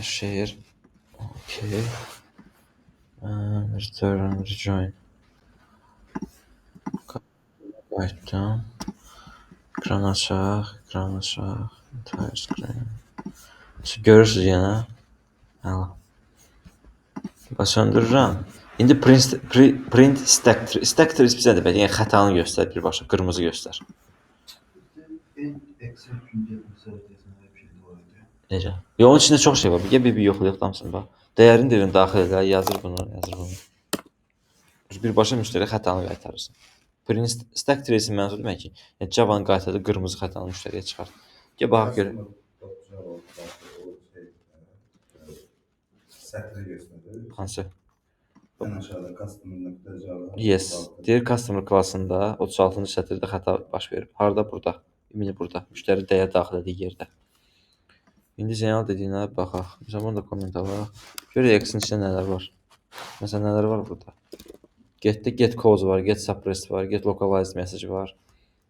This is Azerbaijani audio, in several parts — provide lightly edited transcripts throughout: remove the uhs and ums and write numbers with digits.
Share. Okay. Return, rejoin. Qayıtdım. Ekran açaq, ekran açaq. Entire screen. Görürsünüz yenə. Əla. Bax, söndürürəm. İndi print stack trace. Stack trace bizə demək, yəni xətanı göstər birbaşa, qırmızı göstər. Necə? Yox, onun içində çox şey var. Gəl bir yoxlayaq hamısını bax. Dəyərini deyirəm daxil elə, yazır bunu, yazır bunu. Birbaşa müştəriyə xətanı qaytarırsan. Print stack trace-in mənası demək ki, yəni Java-nın qaytardığı qırmızı xətanı müştəriyə çıxart. Gəl baxaq görək. Sətri göstərir. Hansı? Ən aşağıda customer.java. Yes. Deyir customer klasında 36-cı sətirdə xəta baş verib. Harda? Burada. İmini burada. Müştəri dəyər daxil etdiyi yerdə. İndi Zeynal dediyinə baxaq. Məsələn, bunu da komment alaq. Görək X-in içində nələr var. Məsələn, nələr var burada? Getdə get cause var, get suppressed var, get localized message var.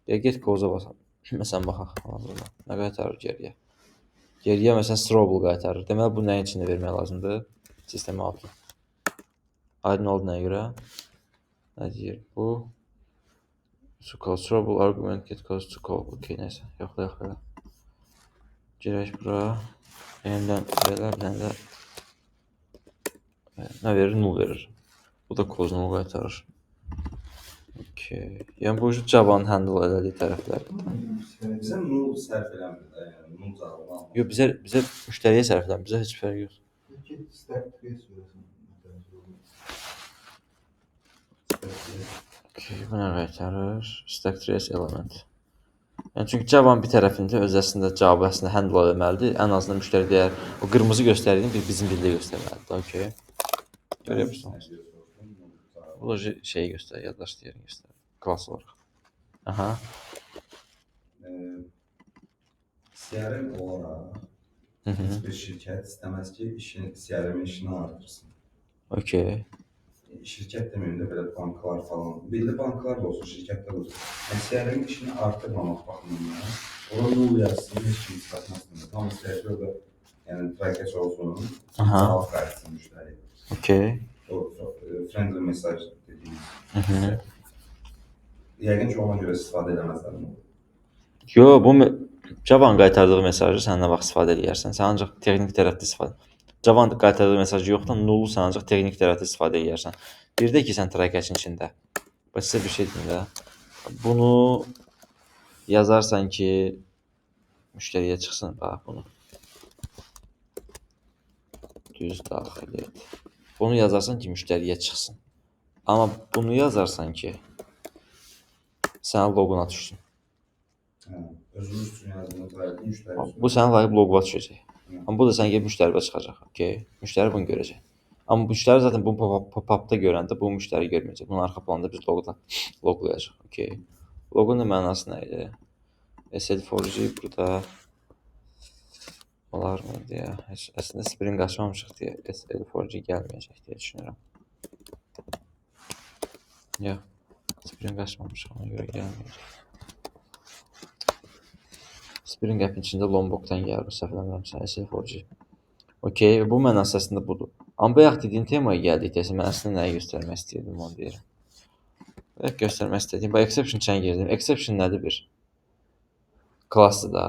Ya get cause-a basam. Məsələn, baxaq. Burada. Nə qaytarır geriyə? Geriyə məsələn throwable qaytarır. Deməli, bu nəyin içində vermək lazımdır? Sistem altı. Aydın oldu nəyə görə? Nə deyir bu? To call throwable argument get cause to call. Okay, nəysə, yoxlayaq belə. Girək bura. Yenidən belə, bir dənə də nə verir? Null verir. Bu da cause null qaytarır. Okay. Yəni bu Java-nın handle elədiyi tərəflərdir. Bizə null sərf eləmir də, yəni null cavabını almaq. Yox, bizə müştəriyə sərf eləmir. Bizə heç fərqi yox. Stack trace verəsən. Okay, bu nə qaytarır? Stack trace element. Yəni çünki Java-nın bir tərəfində öz əslində cavabı əslində handle eləməlidir. Ən azından müştəri deyər, o qırmızı göstərdiyini bir bizim dildə göstərməlidir. Okay. Görə bilirsən. Bu da şeyi göstərir, yaddaş yerini göstərir. Klass olaraq. Aha. CRM olaraq heç bir şirkət istəməz ki, işin, CRM işini artırsın. Okay. Şirkət deməyim də belə banklar falan. Belli banklar da olsun, şirkətlər olsun. Yəni CRM işini artırmamaq baxımından ora null yazsın, heç kim çıxartmasın. Tam istəyir ki, orada yəni try catch olsun, cavab qayıtsın müştəriyə. Okay. O friendly mesaj dediyimiz. Yəqin ki, ona görə istifadə eləməzlər bunu. Yo, bu Java-nın qaytardığı mesajı sən nə vaxt istifadə edərsən? Sən ancaq texniki tərəfdə istifadə. Java-nın qaytardığı mesajı yoxdan null-u sən ancaq texniki tərəfdə istifadə edərsən. Bir də ki, sən try catch-in içində. Bax sizə bir şey deyim də. Bunu yazarsan ki, müştəriyə çıxsın, bax bunu. Düz daxil et. Bunu yazarsan ki, müştəriyə çıxsın. Amma bunu yazarsan ki, sənin loquna düşsün. Hə, özümüz üçün yazdığımız try müştəri üçün. Bu sənin layiq loquna düşəcək. Amma bu da sən gəlib müştəriyə çıxacaq. Okay? Müştəri bunu görəcək. Amma müştəri zaten bunu pop-upda görəndə bu müştəri görməyəcək. Bunun arxa planda biz loqlayacaq. Okay? Loqun da mənası nə idi? SL4G burada olar mı deyə. Heç, əslində Spring açmamışıq deyə SL4G gəlməyəcək deyə düşünürəm. Yox, Spring açmamışıq, ona görə gəlməyəcək. Spring app-in içində Lombok'dan gəlir, səhv eləmirəmsə, SL4G. Okay, bu mənası əslində budur. Amma bayaq dediyim temaya gəldikdə isə mən əslində nəyi göstərmək istəyirdim, onu deyirəm. Bayaq göstərmək istədiyim, bax exception içinə girdim. Exception nədir bir? Klassdır da.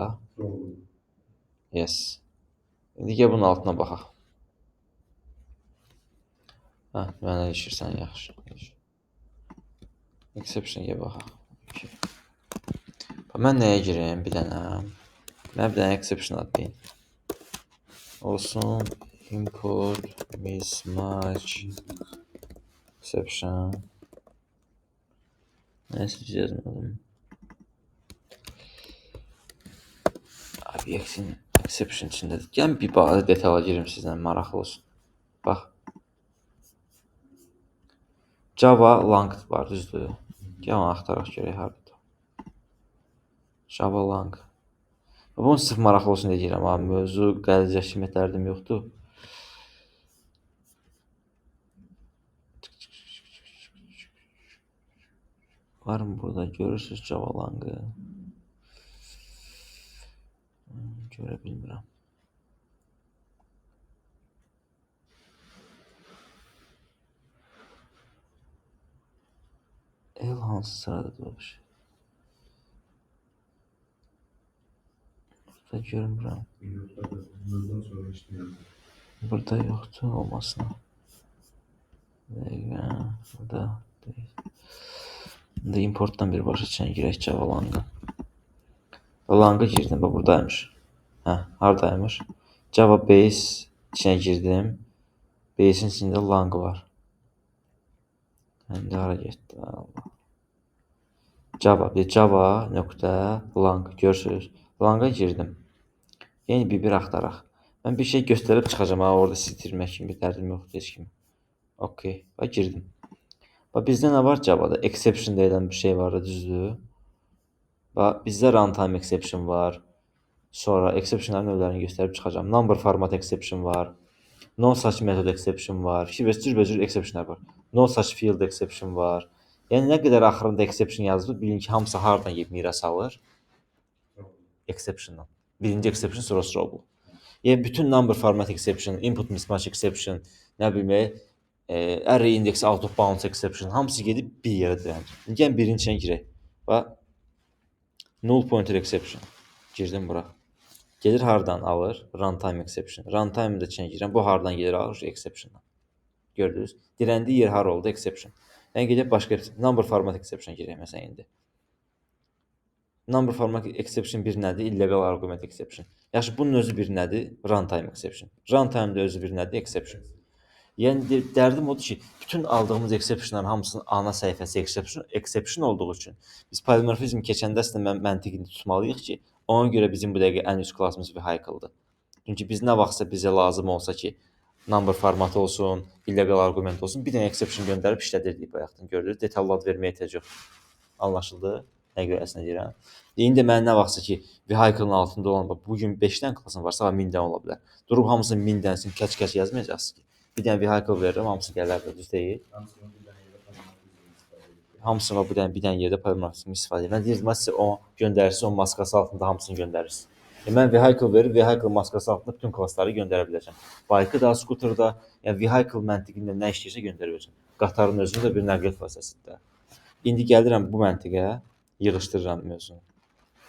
Yes. İndi gəl bunun altına baxaq. Hə, mənə ilişirsən, yaxşı. Exception gəl baxaq. Okay. Bax, mən nəyə girim bir dənə? Mənə bir dənə exception ad deyin. Olsun input mismatch exception. Nəysə yazmadım. Obyektin exception içindədir. Gəlin bir balaca detala girim sizlə, maraqlı olsun. Bax. Java lang var, düzdür? Gəl onu axtaraq görək hardadır. Java lang. Bunu sırf maraqlı olsun deyə deyirəm, ha, mövzu qəlizləşdirmək dərdim yoxdur. Var mı burada? Görürsünüz Java langı. Görə bilmirəm. Hansı sıradadır o şey? Burada görmürəm. Burada yoxdur olmasına. Dəqiqə, burada deyil. İndi importdan birbaşa içinə girək Java Lang-ın. Lang-a girdim, bax buradaymış. Hə, haradaymış? Java Base içinə girdim. Base-in içində Lang var. İndi hara getdi? Allah. Java, bir Java nöqtə Lang görürsünüz. Lang-a girdim. Yəni bir-bir axtaraq. Mən bir şey göstərib çıxacağam, ha, orada sizi itirmək kimi bir dərdim yoxdur heç kimi. Okay, bax girdim. Bax bizdə nə var Java-da? Exception deyilən bir şey var da, düzdür? Bax bizdə runtime exception var. Sonra exceptionların növlərini göstərib çıxacağam. Number format exception var. No such method exception var. Fikir ver, cürbəcür exceptionlar var. No such field exception var. Yəni nə qədər axırında exception yazılır, bilin ki, hamısı hardan yeyib miras alır? Exceptiondan. Birinci exception, sonra throwable. Yəni bütün number format exception, input mismatch exception, nə bilim, array index out of bounds exception hamısı gedib bir yerə dayanır. İndi gəlin birinci içinə girək. Bax null pointer exception. Girdim bura. Gelir hardan alır? Runtime exception. Runtime də içinə girirəm. Bu hardan gelir alır? Exceptiondan. Gördünüz? Dirəndiyi yer hara oldu? Exception. Yəni gedib başqa number format exception girək məsələn indi. Number format exception bir nədir? Illegal argument exception. Yaxşı, bunun özü bir nədir? Runtime exception. Runtime-da özü bir nədir? Exception. Yəni dərdim odur ki, bütün aldığımız exceptionların hamısının ana səhifəsi exception olduğu üçün biz polimorfizm keçəndə əslində məntiqini tutmalıyıq ki, ona görə bizim bu dəqiqə ən üst klassımız vehicle'dır. Çünki biz nə vaxtsa bizə lazım olsa ki, number formatı olsun, illegal argument olsun, bir dənə exception göndərib işlədirdik bayaqdan. Gördünüz, detallı ad verməyə ehtiyac yoxdur. Anlaşıldı? Nəyə görə əslində deyirəm? İndi mən nə vaxtsa ki, vehicle'ın altında olan, bax, bu gün 5 dənə klassım var, sabah 1000 dənə ola bilər. Durub hamısını 1000 dənəsini kəç-kəç yazmayacaqsınız ki. Bir dənə vehicle verirəm, hamısı gələr də, düz deyil. Hamısını bir dənə yerdə polimorfizm istifadə edir. Hamısını bu dənə bir dənə yerdə polimorfizm istifadə edir. Mən deyirdim, sizə o göndərirsiniz, o maskası altında hamısını göndərirsiniz. Mən vehicle verib vehicle maskası altında bütün klassları göndərə biləcəm. Bike'ı da, scooter'ı da, yəni vehicle məntiqində nə işləyirsə göndərə biləcəm. Qatarın özünü də bir nəqliyyat vasitəsidir də. İndi gəlirəm bu məntiqə, yığışdırıram mövzunu.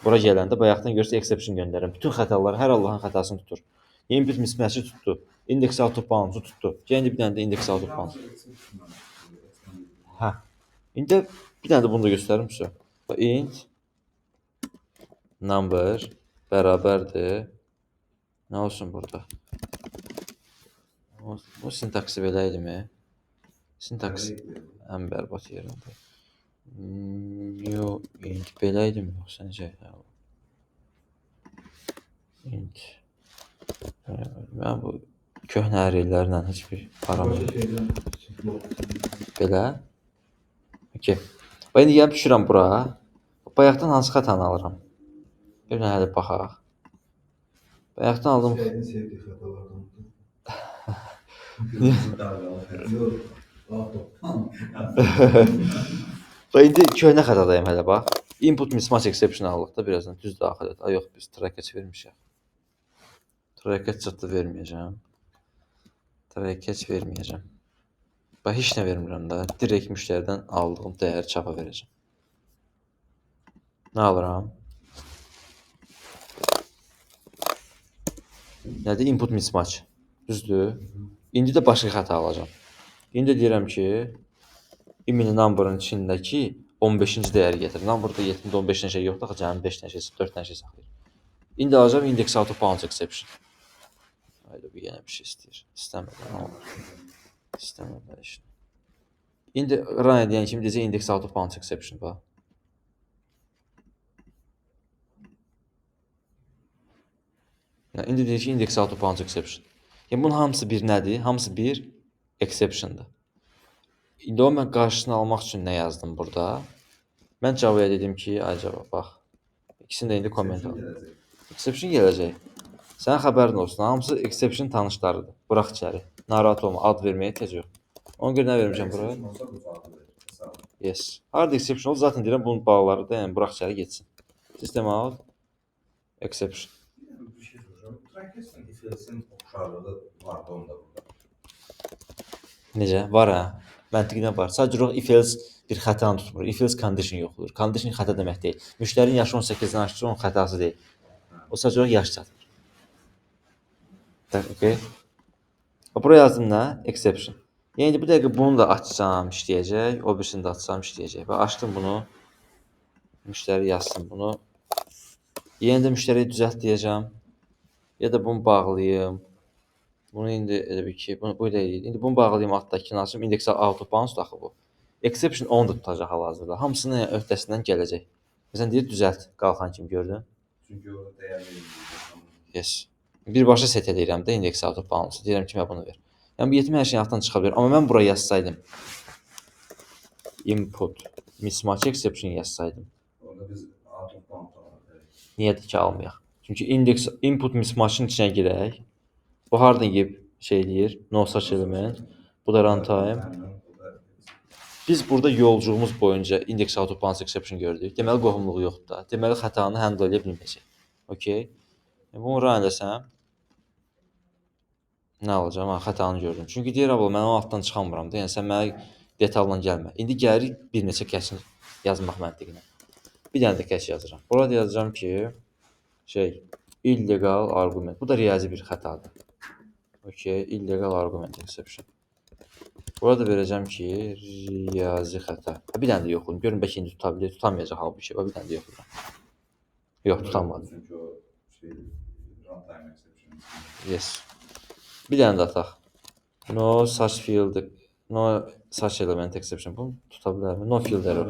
Bura gələndə bayaqdan görürsə exception göndərirəm. Bütün xətaları, hər Allahın xətasını tutur. Input mismatch-i tutdu. Index out of bounds-u tutdu. Gəl indi bir dənə də index out of bounds. Hə. İndi bir dənə də bunu da göstərim sizə. Int number bərabərdir. Nə olsun burada? O sintaksi belə idimi? Sintaks ən bərbad yerində. New int belə idimi yoxsa necə idi? Int. Mən bu köhnə arraylərlə heç bir aram yox. Belə. Okay. Bax indi gəlib düşürəm bura. Bayaqdan hansı xətanı alıram? Bir dənə hələ baxaq. Bayaqdan aldım. Şəhidin sevdiyi xətalardandır. Yox, out of. Bax indi köhnə xətadayım hələ bax. Input mismatch exception aldıq da birazdan düz daxil et. Ay yox, biz try catch vermişik. Try catch zad da verməyəcəm. Try catch verməyəcəm. Bax heç nə vermirəm də. Direkt müştəridən aldığım dəyəri çapa verəcəm. Nə alıram? Nədir? Input mismatch. Düzdür? İndi də başqa xəta alacağam. İndi deyirəm ki, imini number'ın içindəki 15-ci dəyəri gətir. Number'da 7.15 dənə şey yoxdur, axı cəmi 5 dənə şey, 4 dənə şey saxlayır. İndi alacağam index out of bounds exception. Hayda, bu yenə bir şey istəyir. İstəmir, nə olur? İstəmir belə işini. İndi run edən kimi deyəcək index out of bounds exception bax. Yəni, indi deyir ki, index out of bounds exception. Yəni bunun hamısı bir nədir? Hamısı bir exceptiondır. İndi o mən qarşısını almaq üçün nə yazdım burada? Mən Java-ya dedim ki, ay Java bax. İkisini də indi comment al. Exception gələcək. Sənin xəbərin olsun. Hamısı exception tanışlarıdır. Burax içəri. Narahat olma. Ad verməyə ehtiyac yox. Ona görə nə vermişəm bura? Yes. Harda exception olsa zaten deyirəm bunun bağları da, yəni burax içəri getsin. System out exception. Bir şey soracağım. Try-catch'la if else-in oxşarlığı var da onda burada. Necə? Var ha. Məntiqdə var. Sadəcə olaraq if else Bir xətanı tutmur. If else condition yoxlayır. Condition xəta demək deyil. Müştərinin yaşı 18-dən aşırsa onun xətası deyil. O sadəcə olaraq yaş çatmır. Okay. Bura yazdım nə? Exception. Yəni bu dəqiqə bunu da açsam işləyəcək, o birisini də açsam işləyəcək. Və açdım bunu. Müştəri yazsın bunu. Yenə də müştəriyə düzəlt deyəcəm. Ya da bunu bağlayım. Bunu indi elə bil ki, bunu bu ilə eləyir. İndi bunu bağlayım, altdakını açım. Index out of bounds axı bu. Exception onu da tutacaq hal-hazırda. Hamısının öhdəsindən gələcək. Məsələn deyir düzəlt, qalxan kimi gördün. Çünki orada dəyər verilmir. Yes. Birbaşa set eləyirəm də index out of bounds. Deyirəm ki, mənə bunu ver. Yəni bu yetim hər şeyin altından çıxa bilər. Amma mən bura yazsaydım input mismatch exception yazsaydım, Orada biz out of bound alaq. niyə də ki almayaq? Çünki index input mismatch-ın içinə girək. Bu hardan gəlib şey eləyir? No such element. Bu da runtime. Biz burada yolculuğumuz boyunca index out of bounds exception gördük. Deməli qohumluğu yoxdur da. Deməli xətanı handle eləyə bilməyəcək. Okay. Bunu run eləsəm nə alacağam? Ha, xətanı gördüm. Çünki deyir abla mən onun altdan çıxamıram da. Yəni sən mənə detalla gəlmə. İndi gəlirik bir neçə catch yazmaq məntiqinə. Bir dənə də catch yazıram. Burada yazacağam ki, şey illegal argument. Bu da riyazi bir xətadır. Okay, illegal argument exception. Burada verəcəm ki, riyazi xəta. Ha, bir dənə də yoxlayım. Görün bəlkə indi tuta bilir, tutamayacaq halbuki. Bax, bir dənə də yoxlayıram. Yox, tutamadı. Çünki o şey runtime exception. Yes. Bir dənə də ataq. No such field, no such element exception. Bunu tuta bilərmi? No field error.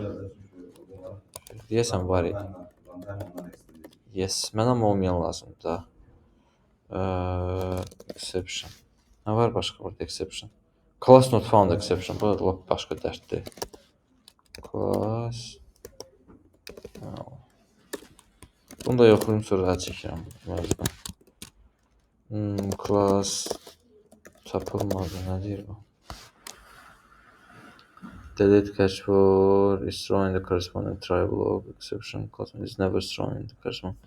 Deyəsən var idi. Runtime ondan extend. Yes, mənə amma olmayan lazımdır da. Exception. Nə var başqa burada exception? Class not found exception. Bu da lap başqa dərddir. Class. Bunu da yoxlayım, sonra əl çəkirəm bu mövzudan. Class tapılmadı. Nə deyir bu? Delete catch for is thrown in the corresponding try block exception class is never thrown in the corresponding.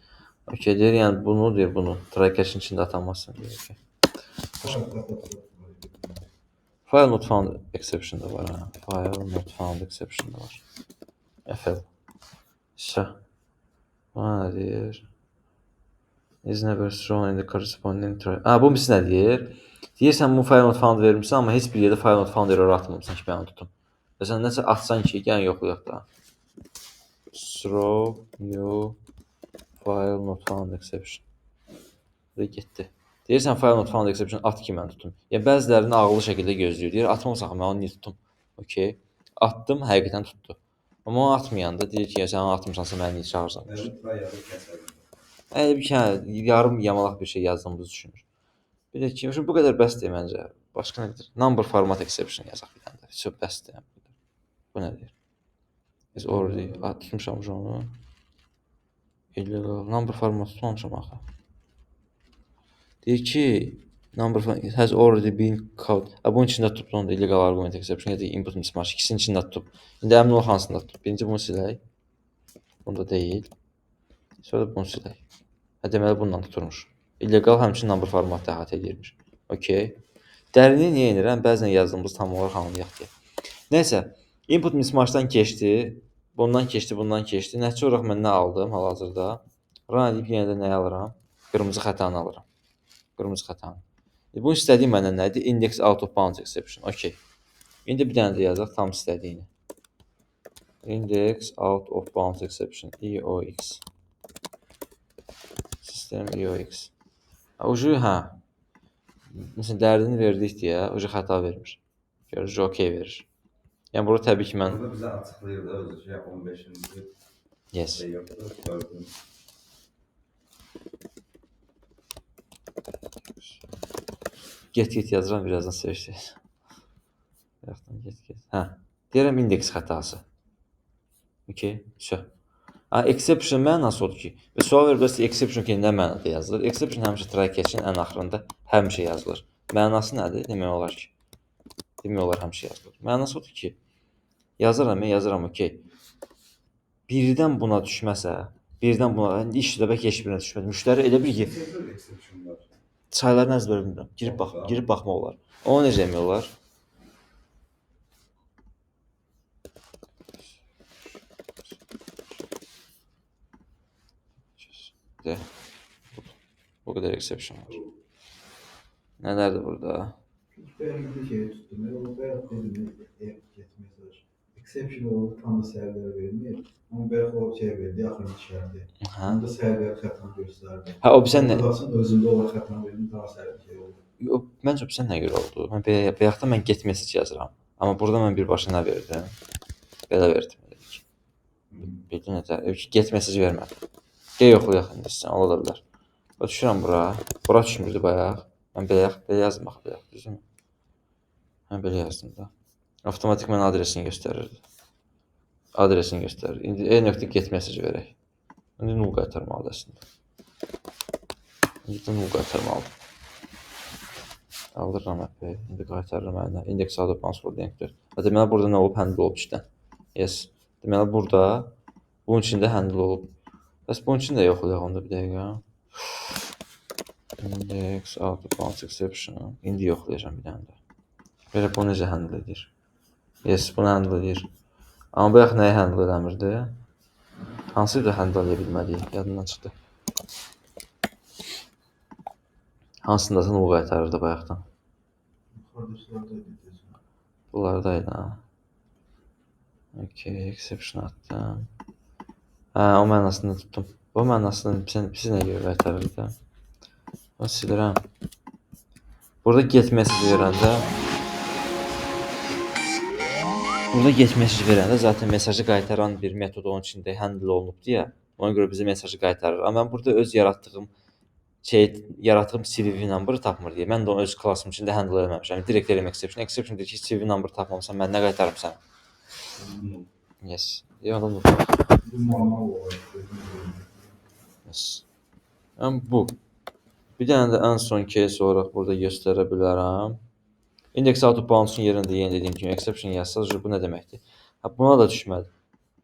Okay, deyir yəni bunu deyir bunu try catch-in içində atamazsın deyir. Okay. File not found exception da var ha. File not found exception da var. FL. Şə. Bu nə deyir? Is never thrown in the corresponding try. Ha, bu nə deyir? Deyir sən bu file not found vermirsən, amma heç bir yerdə file not found error atmamısan ki, mən onu tutum. Məsələn, nəsə atsan ki, gəlin yoxlayaq da. Throw new file not found exception. Və getdi. Deyirsən file not found exception at ki, mən tutum. Yəni bəzilərini ağıllı şəkildə gözləyir. Deyir atmamısan axı mən onu niyə tutum? Okay. Atdım, həqiqətən tutdu. Amma onu atmayanda deyir ki, ya sən onu atmısansa məni niyə çağırsan? Elə bir ki, hə, yarım yamalaq bir şey yazdığımızı düşünür. Bir də ki, bu qədər bəsdir məncə. Başqa nə qədər? Number format exception yazaq bir dənə də. Çox bəsdir. Yəni. Bu nə deyir? Is already tutmuşam onu. Illegal number format tutmamışam axı. Deyir ki, number has already been caught. Ha, bunun içində tutub onu da illegal argument exception ya da input mismatch ikisinin içində tutub. İndi əmin ol hansında tutub. Birinci bunu silək. Bunda deyil. Sonra da bunu silək. Hə, deməli bununla tuturmuş. Illegal həmçinin number formatı əhatə edirmiş. Okay. Dərini niyə inirəm? Bəzən yazdığımız tam olaraq anlayaq deyə. Nəysə, input mismatchdan keçdi. Bundan keçdi, bundan keçdi. Nəticə olaraq mən nə aldım hal-hazırda? Run edib yenə də nəyi alıram? Qırmızı xətanı alıram. Qırmızı xətanı. Bunu istədiyim məndən nə idi? Index out of bounds exception. Okay. İndi bir dənə də yazaq tam istədiyini. Index out of bounds exception. EOX. Sistem EOX. Ucu, hə. Məsələn, dərdini verdik deyə ucu xəta vermir. Görür, okay verir. Yəni burada təbii ki mən Burada bizə açıqlayır da özü ki, 15-ci yes. şey yoxdur, 4-ün. Get yazıram birazdan sevinəcək. Bayaqdan get. Hə. Deyirəm indeks xətası. Okay, vəsə. Ha, exception mənası odur ki, və sual verə bilərsiniz exception ki, nə mənada yazılır? Exception həmişə try catch-in ən axırında həmişə yazılır. Mənası nədir? Demək olar ki, demək olar həmişə yazılır. Mənası odur ki, yazıram, yazıram, okey. Birdən buna düşməsə, birdən buna, indi işdə bəlkə heç birinə düşmədi. Müştəri elə bil ki, çaylarını əzbər bilmirəm. Girib bax, girib baxmaq olar. Onu necə demək olar? De. Bu qədər exception var. Nələrdir burada? Ben bir şey tuttum. O bayaq dedim, get mesaj. Exception olanda tam da səhvlər vermir. Amma bayaq o şey verdi, axırıncı şərti. Hə. Onda səhvlər xətanı göstərdi. Hə, o bizə nə? Classın özündə olan xətanı verdi, daha səhv şey oldu. Yox, məncə bizə nə görə oldu? Mən belə bayaqdan mən get message yazıram. Amma burada mən birbaşa nə verdim? Belə verdim dedik. Bildin necə? Get message vermədim. Gəl yoxlayaq indi istəyirsən, ola da bilər. Bax, düşürəm bura. Bura düşmürdü bayaq. Mən belə, belə yazdım axı bayaq, düzdürmü? Mən belə yazdım da. Avtomatik mən adresini göstərirdi. Adresini göstərir. İndi e nöqtə get message verək. İndi null qaytarmalıdır əslində. İndi də null qaytarmalıdır. Aldıram əpi. İndi qaytarıram əlinə. Index out of bounds for length. Ha, deməli burada nə olub? Handle olub içdən. Yes. Deməli burada bunun içində handle olub. Bəs bunun üçün də yoxlayaq onda bir dəqiqə. Index out of bounds exception. İndi yoxlayacağam bir dənə də. Belə bu necə handle edir? Yes, bunu handle edir. Amma bayaq nəyi handle eləmirdi? Hansı idi handle edə bilmədiyi? Yadımdan çıxdı. Hansındasa null qaytarırdı bayaqdan. Bunlardaydı ha. Okay, exception attım. Hə, o mənasını tutdum. O mənasını pis nə görə qaytarırdı? Onu silirəm. Burada get message verəndə zaten mesajı qaytaran bir metod onun içində handle olunubdu ya. Ona görə bizə mesajı qaytarır. Amma mən burada öz yaratdığım şey, yaratdığım CVV number tapmır deyə. Mən də onu öz klassım içində handle eləməmişəm. Direkt verəm exception. Exception deyir ki, CVV number tapmamısan, mən nə qaytarım sənə? Yes. Deyə onda Bu normal olaraq. Yes. Yəni bu. Bir dənə də ən son case olaraq burada göstərə bilərəm. Index out of bounds-un yerinə də yenə dediyim kimi exception yazsaz, bu nə deməkdir? Ha, buna da düşmədi.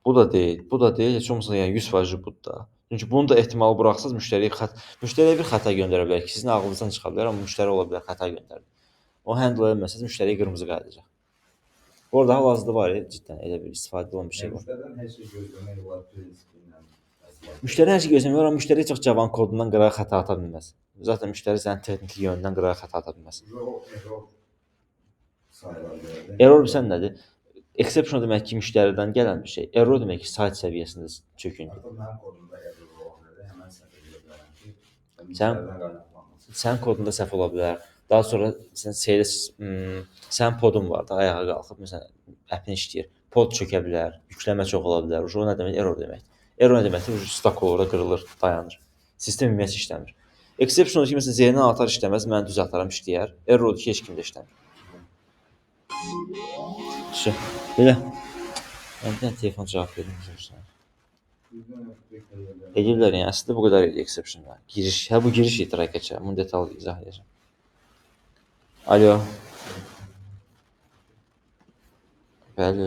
Bu da deyil, bu da deyil, heç olmasa yəni 100% budur da. Çünki bunu da ehtimalı buraxsaz müştəriyə bir xəta göndərə bilər ki, sizin ağlınızdan çıxa bilər, amma müştəri ola bilər xəta göndərdi. O handle eləməsəz müştəriyə qırmızı qayıdacaq. Bu arada hal-hazırda var ya, cidden elə bir istifadə olan bir şey var. Müştəriden hər şey gözləmək olar prinsipi ilə. Müştəri hər şey gözləmək olar, amma müştəri çox cavan kodundan qırağa xəta ata bilməz. Zaten müştəri sənin texniki yöndən qırağa xəta ata bilməz. O error sayıla bilər. Error bilsən nədir? Exception demək ki, müştəridən gələn bir şey. Error demək ki, sayt səviyyəsində çöküntü. Artıq mənim kodumda error ola bilər. Həmən səhv edə bilərəm ki, Sənin kodunda səhv ola bilər. Daha sonra sən şeydə sənin podun var da, ayağa qalxıb məsələn appin işləyir. Pod çökə bilər, yükləmə çox ola bilər. O nə demək? Error deməkdir. Error nə deməkdir? Stuck olur, orada qırılır, dayanır. Sistem ümumiyyətlə işləmir. Exception odur ki, məsələn Zeynel atar işləməz, mən düz ataram işləyər. Error odur ki, heç kim də işləmir. Şu, belə. Mən bir dənə telefon cavab verim görürsən. Eləyirlər yəni, əslində bu qədər idi exceptionlar. Giriş, hə bu giriş idi try-catch-ə. Bunu detallı izah edəcəm. Alo. Bəli.